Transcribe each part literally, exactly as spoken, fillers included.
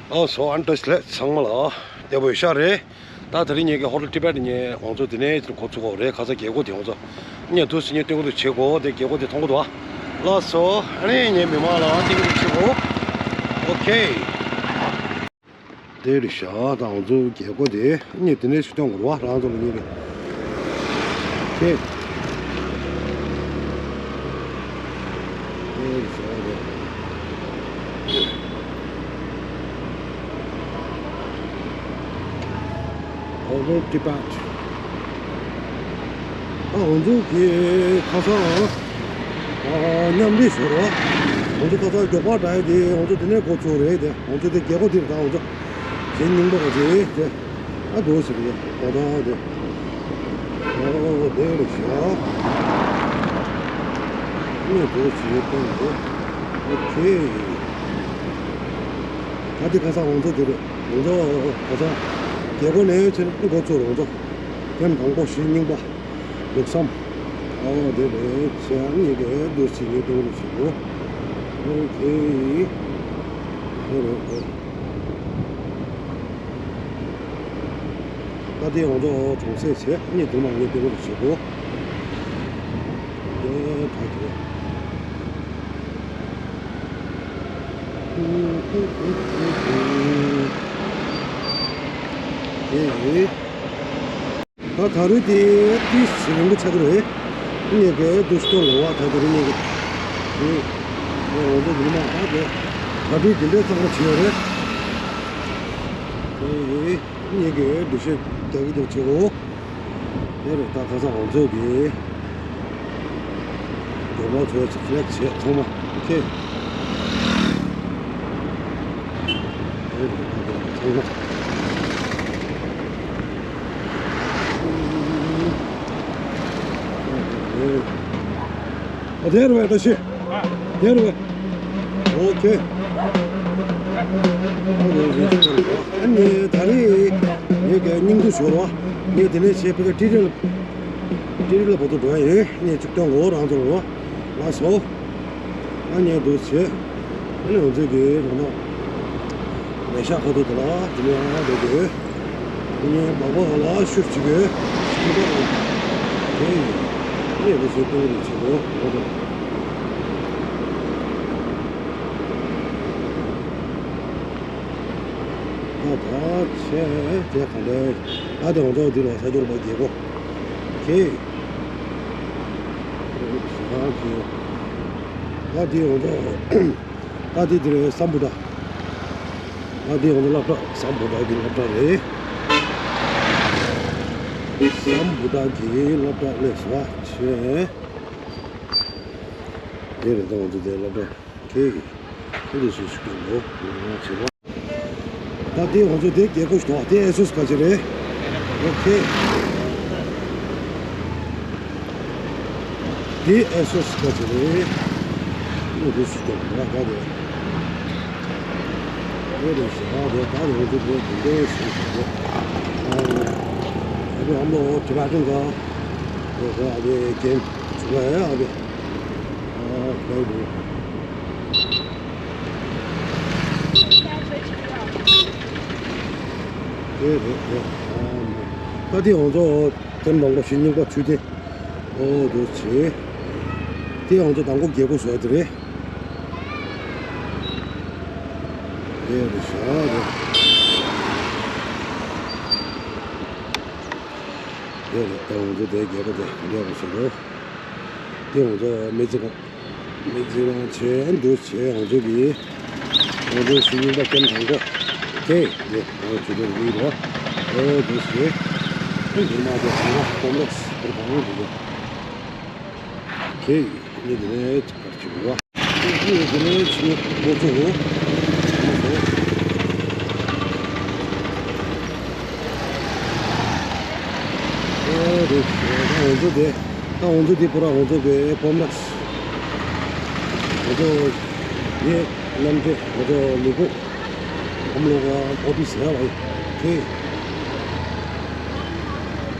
ཨོ་སོ་ཨན་ཏོས་ལེ་ཚང་མ་ལ་བདེ་པོ་ཡོད་ཤག་རེད། ད་དེ་རིང་ངེད་ཀྱི་ཧོ་ཊེལ་ཊི་བེཊ་ངས་ང་ཚོ་དེ་ནས་འགོ་ཚུགས་དགོས་རེད། ཁ་སང་རྒྱལ་སྒོ་དེ་ང་ཚོ་ངས་དུས་སུ་ངས་སྟོན་གི་འདུག་བྱེད་དགོས་དེ་རྒྱལ་སྒོ་དེ་མཐོང་གི་འདུག་ཨ་ལགས་སོ། ཨ་ནི་ངས་མི་མང་ལ་སྟོན་གི་འདུག་བྱེད་དགོས། ཨོ་ཁེ། དེ་རེད་ཤག་ད་ང་ཚོ་རྒྱལ་སྒོ་དེ་ངས་དེ་ནས་ཞུ་སྟོན་དགོས་རེད་བ། རང་ཚོ་ལ་ངེས་རེད། ཁེ། དེ་རེད་ཤག་རེད། ཨོ་ཊེལ་ཊི་བེཊ། ད་ང་ཚོ་གི་ཁ་སང་ཨ་མཉམ་འབྲེལ་ཞོར་བ། ང་ཚོ་ཁ་སང་མགྱོགས་པ་འདྲ་ཡི་དེ་ང་ཚོ་དེ་ནས་འགོ་ཚུགས་རེད་དེ། ང་ཚོ་དེ་རྒྱལ་སྒོ་དེར་ད་ང་ཚོ་གཞན་རྙིང་པ་ག་ཚོད་དེ་ཨ་འགྲོ་ཟེར་གི་དེ་གོ་ད་དེ། ཨོ་དེ་རེད་ཤག་ངས་འགྲོ་ཟེར་གི་དེ། ཨོ་ཁེ། ད་དེ་ཁ་སང་ང་ཚོ་དེ་རེད། ང་ཚོ་ཁ་སང་རྒྱལ་སྒོ་ནས་ཕྱིན་འགོ་ཚུགས་རེད། ང་ཚོ་ཐེངས་དང་པོ་གཞན་རྙིང་པ། ལུགས་བསམ། ཨོ་དེ་རེད་ཆེ་ཨ་ནི་གི་འདུག་ཅིག་ངས་སྟོན་རོགས་བྱེད་དགོས། ཨོ་ཁེ། དེ་རེད་དེ། ད་དེ་ང་ཚོ་གྲོང་གསེབ་བྱས་ཨ་ནི་དུ་མ་ངས་སྟོན་རོགས་བྱེད་དགོས། དེ་ད་དེ་རེད། དེ་རེད། ད་ད་རེས་དེ་ཏིས་རིང་པོ་ཆགས་ཀྱི་རེད། ངས་གའི་འདུག་སྟོན་ལོ་བ་ད་དེ་རིང་ངས་གའི་དེ་ངས་འོ་འདུག་མི་མང་ད་དེ་ད་དེ་དེ་འདྲའི་གཙང་མ་བྱས་ཡོད་རེད། དེ་ངས་གའི་འདུག་ཤེས་རྒྱག་གི་འདུག་བྱེད་འོ། དེ་རེད། ད་ཁ་སང་ང་ཚོ་གི་རྒྱུ་མ་ཚོས་ཕི་ལེག་བྱས་ཚང་མ་ཁེ། དེ་རེད། ད་དེ་ཚང་མ། ཨ་དེ་རེད་བས་ད་ཤི། དེ་རེད་བས། ཨོ་ཁེ། ཨ་ནི་ད་རེས་ངས་གའི་སྙིང་བསྡུས་ཞོར་བ་ངས་དེ་ནས་བྱས་ཕ་གི་ཏི་རི་ལ་ཏི་རི་ལ་བོ་ཏོ་འགྲོ་ཡ་ཡིན། ངས་ཅིག་སྟོན་གོ་རང་ཚོར་བ་ལ་སོ། ཨ་ནི་འདུག་བྱས། ཨ་ནི་ང་ཚོས་གི་རང་ད་ལས་ཤག་ཁ་ཐུག་དེ་ལ་དེ་ནས་ཨ་འདུག་གི། དེ་ནས་སྦག་སྦག་ལ་ཤུར་བྱེད་གི་ཤུར་པ་རེད། དེ་ཡིན། ཨ་ནི་འདུག་བྱས་སྟོན་གི་རེད་བྱེད་གོ་རང་ཚོར། ད་ད་ཆེ་དེ་ག་འདྲ། ད་དེ་ང་ཚོ་འདི་ལ་ས་སྐྱོང་པ་རྒྱལ་སྒོ་ཁེ། ད་དེ་ང་ཚོ་ད་དེ་དེ་རེད། སམ་བྷོ་ཊ། ད་དེ་ང་ཚོ་སློབ་གྲྭ་སམ་བྷོ་ཊ་གི་སློབ་གྲྭ་རེད། སམ་བྷོ་ཊ་གི་སློབ་གྲྭ་སླེབས་སོང་བ་ཆེ། དེ་རེད། ད་ང་ཚོ་དེ་སློབ་གྲྭ་ཁེ། ཁེ་དེ་སུ་ཞིག་སྐྱོང་དགོས་ང་བྱེད་པ། ད་དེ་ང་ཚོ་དེ་རྒྱལ་སྒོ་ཞིག་འདུག་དེ་ཨེ་སོ་སི་ག་ཅི་རེད། ཨོ་ཁེ། དེ་ཨེ་སོ་སི་ག་ཅི་རེད། ཨོ་དེ་སུ་སྟོན་ར་ག་རེད། དེ་རེད་ཤག་དེ་ད་ང་ཚོ་དེ་དེ་འདྲ་ཞིག་རེད། ཨ་ནི་ཨ་མ་ཨོ་ཅི་མ་ཀྲུང་ག་དེ་ག་ཨ་དེ་ཀེམ་ཚུགས་ཨ་དེ། ཨ་ལགས་འདུག་དེ་རེད་དེ། ཨ་མ། ད་དེ་ང་ཚོ་ཐེངས་མང་པོ་ཞིག་རྙིང་པ་ཚུད་དེ། ཨོ་འདུག་བྱས། དེ་ང་ཚོ་དང་པོ་རྒྱལ་སྒོ་བཟོ་ཡ་དེ་རེད། དེ་རེད་ཤག་རེད། དེ་རེད། ད་ང་ཚོ་དེ་རྒྱལ་སྒོ་དེ་རྒྱལ་སྒོ་བཟོ་རོགས། དེ་ང་ཚོ་མི་ཚེ་གང་། མི་ཚེ་རང་བྱས་འདུག་བྱས་ང་ཚོ་གི་ང་ཚོ་ཞིག་ཡིན་པ་ཀེམ་དང་པོ་ཁེ་དེ་ང་ཚོ་དེ་རིག་རོགས། ཨོ་འདུག་བྱས་ཨེ་འདུག་མ་དེ་ཚང་མ་ཀོམ་ལེགས་དེ་གང་རེད་དེ་ཁེ་ཡིན་དེ་ནས་ཅིག་པར་ཅིག་རོགས། ཨེ་འདུག་ནས་ཅིག་ཁོ་ཚོ་ཧོ་ཨོ་རེད། ང་ཚོ་དེ། ད་ང་ཚོ་འདི་པུ་ར་ང་ཚོ་གི་ཀོམ་ལེགས། ང་ཚོ་ཡེ་གནམ་བདེ་ང་ཚོ་ལུ་གུ་ཨམ་ལོ་ག་ཨོ་ཕི་སི་ཡ་བ་ཡེ་ཁེ།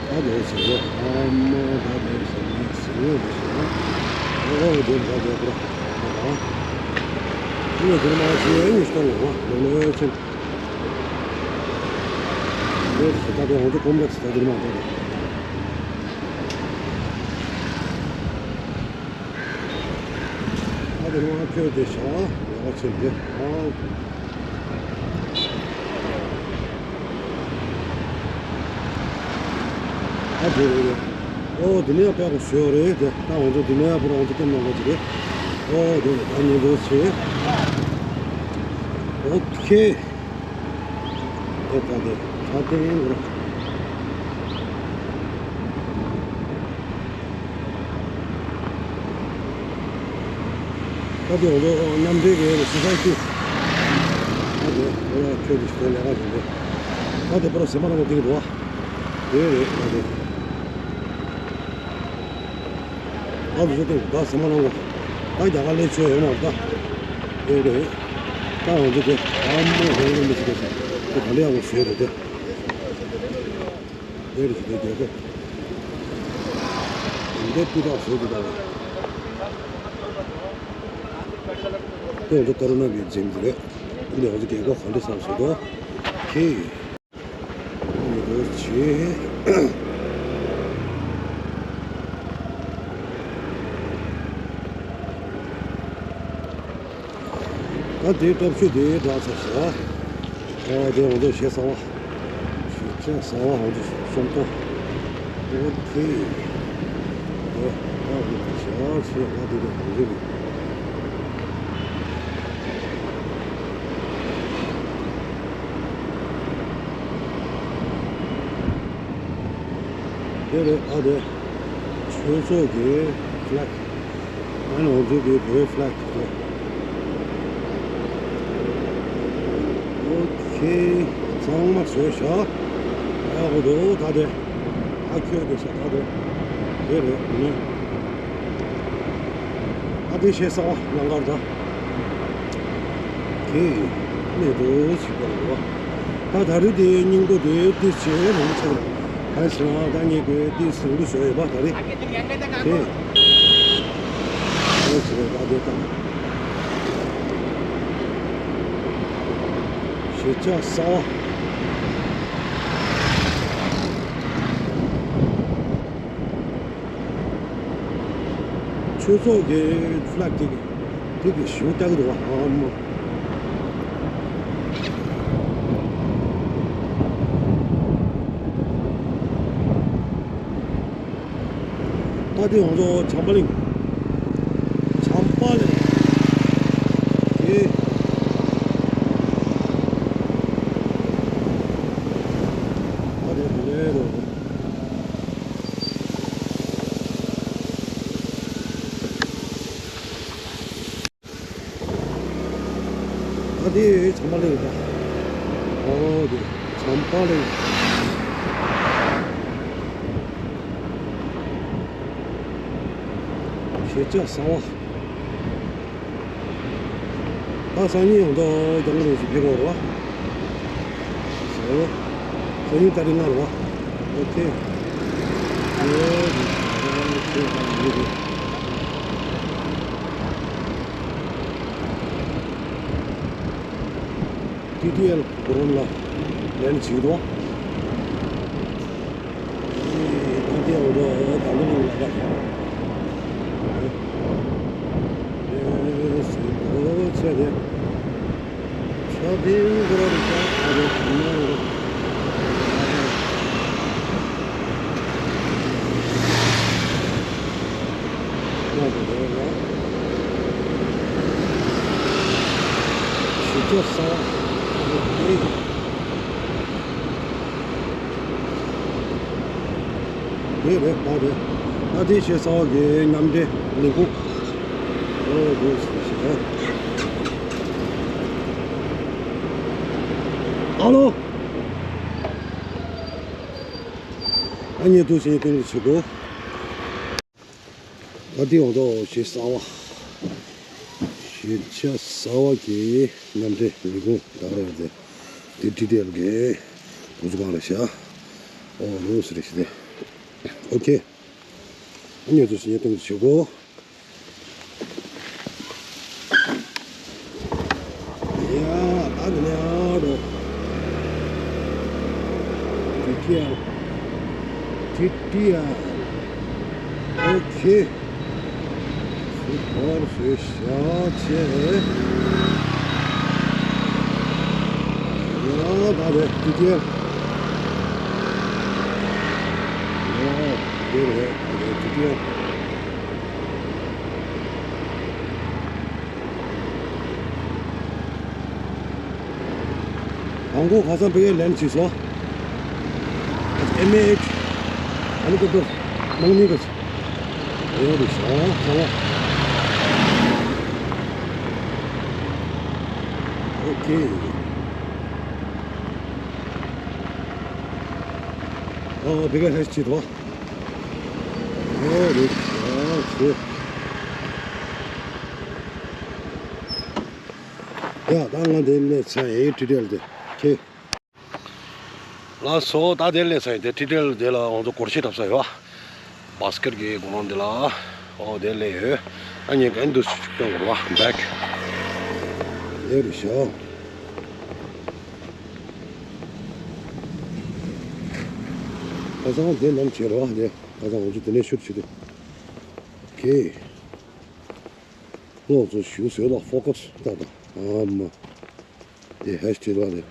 ད་ལོ་ཟེར་ཡོད་ཨ་མ་ད་ལོ་ཟེར་ནས་ཟེར་ཡོད་ཟེར་ཡོད། ཨོ་དེ་འདྲ་དེ་པུ་ར་ང་ཚོ་ཡེ་དེ་མ་ཟེར་ཡེ་ཉིས་སྟོང་ལོ་ལོ་ལོ་ཆེན། དེ་རེད། ད་དེ་ང་ཚོ་ཀོམ་པ་ལེགས་སི་ད་དེར་མ་འགྲོ་རེད། ད་དེ་ནང་ཁྱོད་དེ་བྱ་བ་ལས་ཀ་ཆེན་དེ་ཨང་། ཨ་དེ་རེད། ཨོ་དེ་ནས་དཔེ་ཁོ་བཟོས་རེད་དེ། ད་ང་ཚོ་དེ་ནས་པུ་ར་ང་ཚོ་ཀེམ་ནང་ལ་ཅི་རེད། ཨོ་དེ་རེད། ད་ཉིན་དུ་ཆེ། ཨོ་ཁེ། ཨེ་ད་དེ་ད་དེ་ཡིན་ར། ད་དེ་འོ་མཉམ་འབྲེལ་གྱི་སོ་སའི་ཊི། ད་དེ་འོ་ཁྱོད་ཀྱི་ཞིག་ལས་ཀ་བྱེད་འདུག་ད་དེ་པུ་ར་སེམས་པ་རང་གི་སྟེང་དུ་བ། དེ་རེད་ད་དེ། ད་དུ་ཚོ་སྟེང་ད་སེམས་པ་རང་གི། ད་རྒྱ་གར་ལས་ཆོས་ཡོད་མ་རེད་ད། དེ་རེད། ད་འོ་དེ་དེ་ཨ་མོ་རང་རང་མི་ཞིག་གི་ཞིག་དེ་ག་ལེ་ཡག་པོ་བཟོས་རེད་དེ། དེར་ཞིག་རྒྱལ་ཁབ་འདི་སྤུས་དག་བཟོས་འདུག་ད། དེ་ང་ཚོ་ཀོ་རོ་ན་གི་འཛིན་གྱི་རེད། འདི་ང་ཚོ་རྒྱལ་ཁབ་ག་འདྲ་བཟོས་འདུག་ཁེ། འདི་ཆེ། ད་དེའི་སྟོབས་ཤུགས་དེའི་འདྲ་ཚ་ཤ། ཨ་དེ་འོ་དེ་ཞེ་ས་བ། ཞེ་ཆ་ས་བ་འོ་དེ་སོང་ཏོ། ཨོ་ཁེ། དེ་ད་འོ་དེ་ཞེ་ཆ་ས་བ་དེ་དེ་འོ་དེ་རེད། དེ་རེད། ཨ་དེ་ཆོས་ཚོགས་ཀྱི་ཕ་ལག་ཨ་ནི་ང་ཚོ་གི་བོད་ཕ་ལག་དེ། ཨོ་ཁེ། ཚང་མ་བཟོས་ཤག་ཨ་འོ་དོ་ད་དེ། ཨ་ཁྱོད་དེ་ཤག་ད་དེ། དེ་རེད་ནི། ཨ་དེ་ཞེ་ས་བ་ལང་ཀར་ད། ཁེ། ནས་དུ་ཞིག་པ་རེད་བ། ད་ད་རེས་དེ་སྙིང་པོ་དེ་ཏིས་བྱས་རང་ཆགས་རེད། གང་ཞིག་ན་ད་ངས་དགོས་ཏིས་ཟིན་དུ་བཟོས་ཡོད་པ་ད་རེད། དེ། ཨོ་ཟེར་བ་དེ་དང་། ཞེ་ཆ་ས་བ། ཆོས་ཚོགས་ཀྱི་ཕ་ལག་དེ་གི་དེ་གི་ཞུ་བཏགས་འདུག་བ་ཨ་མ། ད་དེ་ང་ཚོ་བྱམས་པ་གླིང་། བྱམས་པ་གླིང་། དེ། ད་དེ་དེ་ལས་རོ། ད་དེ་བྱམས་པ་གླིང་ད། ཨོ་དེ་བྱམས་པ་གླིང་། ཞེ་ཆ་ས་བ། ད་སང་ཉིན་ཡང་ད་རྒྱང་རིང་སུ་ཕེབས་འོང་རོ། ཟེར། སང་ཉིན་ཏ་རིག་ལྔ་རོ། ཨོ་ཁེ། ཨོ་ཁེ། ཊི་ཊི་ཨེལ་གོ་རོན་ལ་ལན་བྱེད་དོ། ཨེ་ད་དེ་འོ་དོ་ད་ལོ་ལ་ད། ཨེ་སི་དོ་ཆེ་དེ། ཆ་དེ་གོ་རོན་ལ་ད་དེ་ད་ལོ་ལ། ཞེ་ཆ་ས་བ། དེ་རེད་ད་རེད། ཨ་དེ་ཞེ་ས་བ་གི་མཉམ་འབྲེལ་ལས་ཁུངས། ཨོ་དེ་ཞེ་ས་བ། ཨ་ལོ། ཨ་ནི་དུ་ཞེ་སྟོན་བྱེད་དགོས། ད་དེ་འོ་དོ་ཞེ་ས་བ། ཞེ་ཆ་ས་བ་གི་མཉམ་འབྲེལ་ལས་ཁུངས་ད་རེད་དེ། དེ་ཊི་ཊི་ཨེལ་གི་དུ་ཚོ་གང་རེད་ཤག་ཨོ་རུ་སི་རེད་ཤི་དེ། ཨོ་ཁེ། ཨ་ནི་དུ་ཞེ་སྟོན་བྱེད་དགོས། ཡ། ཨ་གི་ནི་ཨ་རོ། ཏི་ཡ། ཨོ་ཁེ། སུ་ཕར་ཤོད་ཤག་ཆེ། ཡ་ད་རེད་ཏི་ཏི་ཡ། ཡ་དེ་རེད་ད་རེད་ཏི་ཏི་ཡ། ཧང་ཀོང་ཁ་སང་ཕ་གིར་ལེན་བྱས་སོང་། ཨེམ་ཨེ་ཨེཆ། ཨ་ནི་ཀོ་ཏོར་མང་ནི་ག་ཚོད་ཡོད་རེད་ཤག་ཚང་མ། ཨོ་ཁེ། ཨོ་ཕ་གིར་ཧེ་ཤི་ཆེ་དོ། ཨོ་རེད་ཤག་ཚོད། ཡ་ད་ང་འདི་ནས་ཚ་ཡའི་ཊུ་ཊོ་རི་ཡལ་དེ་ཁེ། ལགས་སོ། ད་དེ་ལས་ཚ་ཡི་དེ་ཊུ་ཊོ་རི་ཡལ་དེ་ལ་ང་ཚོ་སྒོར་གཞས་འཁྲབ་ས་ཡོད། བ་སི་ཀེཊ་གི་སྒོ་ནང་དེ་ལ། ཨོ་དེ་ལས་ཡོད། ཨ་ནི་གན་དུ་སྐྱོང་དགོས་ར་བ་བེག་དེ་རེད་ཤག་ཁ་སང་དེ་ནམ་བྱེད་ར་བ་དེ་ཁ་སང་ང་ཚོ་དེ་ནས་ཤུར་བྱེད་དུ། ཁེ། ལོག་ཚོ་ཞུ་ཟེར་ལ་ཕོ་ཀ་སི་ལྟ་དང་ཨ་མ། དེ་ཧེ་ཤི་ཊེག་ལ་རེད།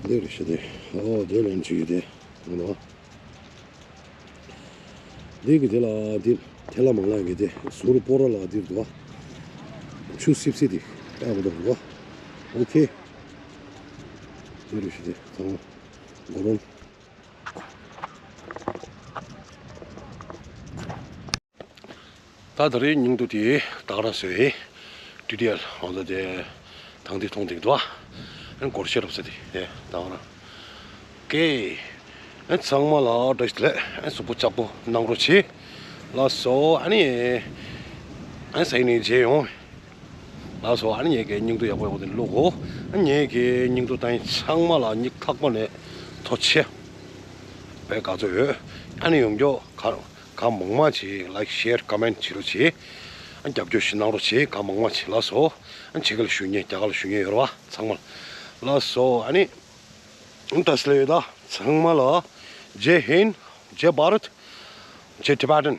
འདི་རེད་ཤི་དེ། ཨོ་དེ་ལན་ཅིག་དེ། ཨ་ལ། འདི་གི་དེ་ལ་འདི་དེ་ལ་མང་ལ་གི་དེ་ཟུར་སྤོ་ར་ལ་འདི་འདུག་བ། ཆུ་སིབ་སིབ་དེ་ཨ་གོ་འདུག་བ། ཨོ་ཁེ། འདི་རེད་ཤི་དེ་ཚང་མ་གོ་རོང་། ད་ད་རེས་སྙིང་སྡུག་དེ་ད་ག་རང་བཟོས་ཡིན། ཊུ་ཊོ་རི་ཡལ་ང་ཚོ་དེ་དང་དེ་མཐོང་དེ་འདུག་ཨ། སྒོར་གཞས་འཁྲབ་ས་དེ་དེ་ད་ག་རང་། ཀེ། ཨ་ཚང་མ་ལ་བཀྲ་ཤིས་བདེ་ལེགས། ཨ་གཟུགས་པོ་ལྕགས་པོ་གནང་རོགས་གྱིས། ལགས་སོ། ཨ་ནི་ཨ་ས་ཡིན་ནི་མཇལ་ཡོང་། ལགས་སོ། ཨ་ནི་ངེད་ཀྱི་སྙིང་སྡུག་ཡག་པོ་ཡག་པོ་དེ་བླུག་གོ། ཨ་ངེད་ཀྱི་སྙིང་སྡུག་ད་ཡིན་ཚང་མ་ལ་སྙིང་ཐག་པ་ནས་ཐུགས་རྗེ་ཆེ། བས་དགའ་ཚོར་ཡོད། ཨ་ནི་ཡོང་རྒྱུ་ག་གང་མང་མང་ཅིག་ལའིཀ་ཤེར་ཀོ་མེན་ཊི་བྱེད་རོགས་བྱེད། ཨ་རྒྱབ་སྐྱོར་ཞིག་གནང་རོགས་བྱེད་གང་མང་མང་ཅིག་ལགས་སོ། ཨ་ཕྱི་རྒྱལ་ལ་བཞུགས་མཁན་རྒྱ་གར་ལ་བཞུགས་མཁན་ཡོད་རེད་བ་ཚང་མ་ལ། ལགས་སོ། ཨ་ནི་ཨ་ཏྲ་སི་ལེ་ཡོད་ད་ཚང་མ་ལ། ཇེ་ཧིན། ཇེ་བྷ་རད། ཇེ་ཊི་བྷེ་ཊན།